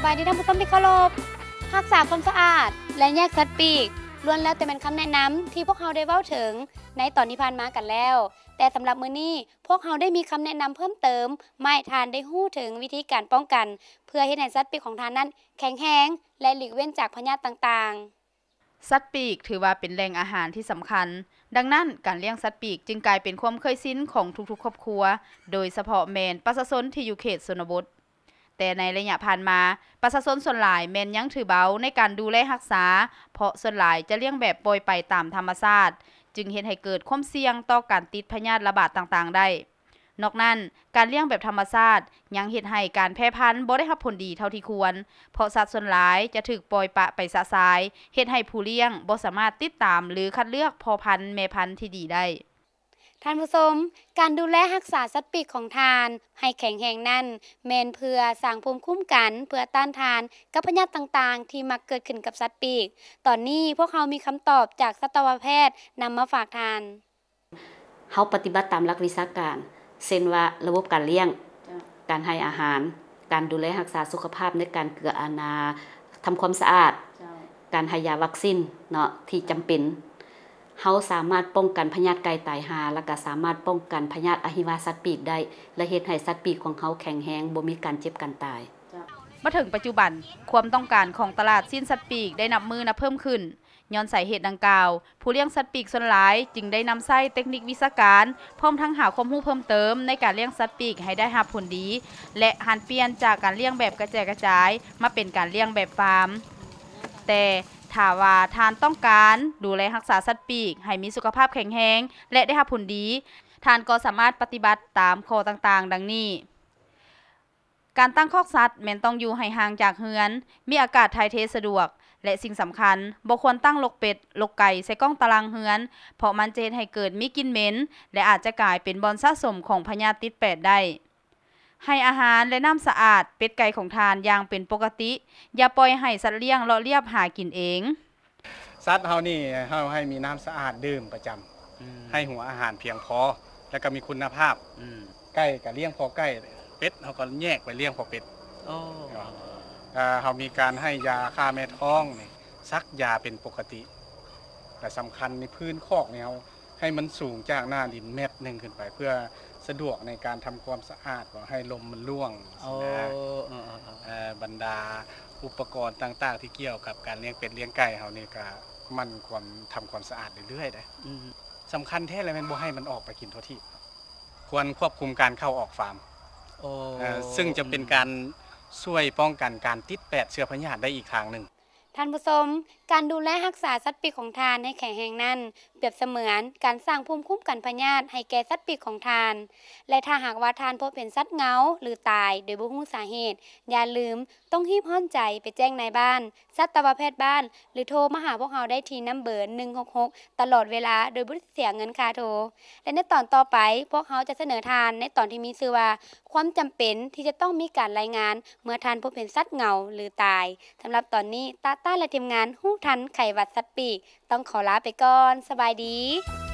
ບາຍດີທ່ານຜູ້ຊົມທີ່ເຄົາລົບ. ຮັກສາຄວາມສະອາດ ແລະ ແຍກສັດປີກ ລ້ວນແລ້ວແຕ່ແມ່ນຄຳແນະນຳທີ່ພວກເຮົາໄດ້ເວົ້າເຖິງໃນຕອນທີ່ຜ່ານມາກັນແລ້ວ. ແຕ່ສຳລັບມື້ນີ້ ພວກເຮົາໄດ້ມີຄຳແນະນຳເພີ່ມເຕີມ ມາໃຫ້ທ່ານໄດ້ຮູ້ເຖິງວິທີການປ້ອງກັນ ເພື່ອເຮັດໃຫ້ສັດປີກຂອງທ່ານນັ້ນແຂງແຮງ ແລະ ຫຼີກເວັ້ນຈາກພະຍາດຕ່າງໆ. ສັດປີກຖືວ່າເປັນແຫຼ່ງອາຫານທີ່ສຳຄັນ, ດັ່ງນັ້ນ ການລ້ຽງສັດປີກຈຶ່ງກາຍເປັນຄວາມເຄີຍຊິນຂອງທຸກໆຄອບຄົວ, ໂດຍສະເພາະແມ່ນປະຊາຊົນທີ່ຢູ່ເຂດຊົນນະບົດ. ແຕ່ໃນໄລຍະຜ່ານມາ, ປະຊາຊົນສ່ວນຫຼາຍແມ່ນຍັງຖືເບົາໃນການດູແລຮັກສາ, ເພາະສ່ວນຫຼາຍຈະລ້ຽງແບບປ່ອຍໄປຕາມທຳມະຊາດ, ຈຶ່ງເຮັດໃຫ້ເກີດຄວາມສ່ຽງຕໍ່ການຕິດພະຍາດລະບາດຕ່າງໆໄດ້. ນອກນັ້ນ, ການລ້ຽງແບບທຳມະຊາດຍັງເຮັດໃຫ້ການແຜ່ພັນບໍ່ໄດ້ຮັບຜົນດີເທົ່າທີ່ຄວນ, ເພາະສັດສ່ວນຫຼາຍຈະຖືກປ່ອຍປະໄປຊະຊາຍ, ເຮັດໃຫ້ຜູ້ລ້ຽງບໍ່ສາມາດຕິດຕາມ ຫຼື ຄັດເລືອກພໍ່ພັນແມ່ພັນທີ່ດີໄດ້. ທ່ານຜູ້ຊົມ, ການດູແລຮັກສາສັດປີກຂອງທ່ານໃຫ້ແຂງແຮງນັ້ນ ແມ່ນເພື່ອສ້າງພູມຄຸ້ມກັນ ເພື່ອຕ້ານທານກັບພະຍາດຕ່າງໆທີ່ມັກເກີດຂຶ້ນກັບສັດປີກ. ຕອນນີ້ພວກເຮົາມີຄຳຕອບຈາກສັດຕະວະແພດນຳມາຝາກທ່ານ. ເຮົາປະຕິບັດຕາມຫຼັກວິຊາການ ເຊັ່ນວ່າ ລະບົບການລ້ຽງ, ເຈົ້າ ການໃຫ້ອາຫານ, ການດູແລຮັກສາສຸຂະພາບໃນການເກືອອານາ, ທຳຄວາມສະອາດ, ເຈົ້າ ການໃຫ້ຢາວັກຊິນເນາະ ທີ່ຈຳເປັນ. ເຮົາສາມາດປ້ອງກັນພະຍາດໄກ່ຕາຍຫ່າ ແລະ ກະສາມາດປ້ອງກັນພະຍາດອະຫິວາສັດປີກໄດ້ ແລະ ເຮັດໃຫ້ສັດປີກຂອງເຮົາແຂງແຮງ, ບໍ່ມີການເຈັບການຕາຍ. ເຈົ້າ. ມາເຖິງປັດຈຸບັນ, ຄວາມຕ້ອງການຂອງຕະຫຼາດຊີ້ນສັດປີກໄດ້ນັບມື້ນັບເພີ່ມຂຶ້ນ. ຍ້ອນສາເຫດດັ່ງກ່າວ, ຜູ້ລ້ຽງສັດປີກສ່ວນຫຼາຍຈຶ່ງໄດ້ນຳໃຊ້ເຕັກນິກວິຊາການ, ພ້ອມທັງຫາຄວາມຮູ້ເພີ່ມເຕີມໃນການລ້ຽງສັດປີກໃຫ້ໄດ້ຮັບຜົນດີ ແລະ ຫັນປ່ຽນຈາກການລ້ຽງແບບກະແຈກະຈາຍ ມາເປັນການລ້ຽງແບບຟາມ. ແຕ່ຖ້າວ່າທ່ານຕ້ອງການດູແລຮັກສາສັດປີກໃຫ້ມີສຸຂະພາບແຂງແຮງ ແລະ ໄດ້ຮັບຜົນດີ, ທ່ານກໍສາມາດປະຕິບັດຕາມຂໍ້ຕ່າງໆ ດັ່ງນີ້. ການຕັ້ງຄອກສັດແມ່ນຕ້ອງຢູ່ໃຫ້ຫ່າງຈາກເຮືອນ, ມີອາກາດຖ່າຍເທສະດວກ ແລະ ສິ່ງສຳຄັນ, ບໍ່ຄວນຕັ້ງລົກເປັດ, ລົກໄກ່ໃສ່ກ້ອງຕາລ່າງເຮືອນ, ເພາະມັນຈະເຮັດໃຫ້ເກີດມີກິ່ນເໝັນ ແລະ ອາດຈະກາຍເປັນບ່ອນສະສົມຂອງພະຍາດຕິດແປດໄດ້. ໃຫ້ອາຫານ ແລະ ນ້ຳສະອາດເປັດໄກ່ຂອງທ່ານຢ່າງເປັນປົກກະຕິ, ຢ່າປ່ອຍໃຫ້ສັດລ້ຽງເລາະລຽບຫາກິນເອງ. ສັດເຮົານີ້ເຮົາໃຫ້ມີນ້ຳສະອາດດື່ມປະຈຳ, ໃຫ້ຫົວອາຫານພຽງພໍ ແລະກໍມີຄຸນນະພາບ. ໄກ່ກໍລ້ຽງພໍ່ໄກ່, ເປັດເຮົາກໍແຍກໄປລ້ຽງພໍ່ເປັດ. ເຮົາມີການໃຫ້ຢາຂ້າແມ່ທ້ອງນີ້, ສັກຢາເປັນປົກກະຕິ ແລະສຳຄັນໃນພື້ນຄອກນີ້ເຮົາໃຫ້ມັນສູງຈາກໜ້າດິນແມັດໜຶ່ງຂຶ້ນໄປ ເພື່ອສະດວກໃນການທຳຄວາມສະອາດ ບໍ່ໃຫ້ລົມມັນລ່ວງຊີ້ນະ. ບັນດາອຸປະກອນຕ່າງໆທີ່ກ່ຽວກັບການລ້ຽງເປັດລ້ຽງໄກ່ເຮົານີ້ກະໝັ່ນຄວາມທຳຄວາມສະອາດເລື້ອຍໆເດ້. ສຳຄັນແທ້ລະແມ່ນບໍ່ໃຫ້ມັນອອກໄປກິນທົ່ວທີບ, ຄວນຄວບຄຸມການເຂົ້າອອກຟາມ, ເຊິ່ງຈະເປັນການຊ່ວຍປ້ອງກັນການຕິດແປດເຊື້ອພະຍາດໄດ້ອີກທາງໜຶ່ງ. ທ່ານຜູ້ຊົມ, ການດູແລຮັກສາສັດປີກຂອງທ່ານໃຫ້ແຂງແຮງນັ້ນ ປຽບສະເໝືອນການສ້າງພູມຄຸ້ມກັນພະຍາດໃຫ້ແກ່ສັດປີກຂອງທ່ານ ແລະ ຖ້າຫາກວ່າທ່ານພົບເຫັນສັດເຫງົາ ຫຼື ຕາຍໂດຍບໍ່ຮູ້ສາເຫດ, ຢ່າລືມຕ້ອງຮີບຮ້ອນໃຈໄປແຈ້ງນາຍບ້ານ, ສັດຕະວະແພດບ້ານ ຫຼື ໂທມາຫາພວກເຮົາໄດ້ທີ່ນຳເບີໜຶ່ງຫົກຫົກຕະຫຼອດເວລາໂດຍບໍ່ໄດ້ເສຍເງິນຄ່າໂທ. ແລະ ໃນຕອນຕໍ່ໄປ, ພວກເຮົາຈະສະເໜີທ່ານໃນຕອນທີ່ມີຊື່ວ່າ ຄວາມຈຳເປັນທີ່ຈະຕ້ອງມີການລາຍງານເມື່ອທ່ານພົບເຫັນສັດເຫງົາ ຫຼື ຕາຍ. ສຳລັບຕອນນີ້, ຕາຕ້າ ແລະ ທີມງານຮູ້ທັນໄຂ້ຫວັດສັດປີກ ຕ້ອງຂໍລາໄປກ່ອນ. ສະບາຍດີ.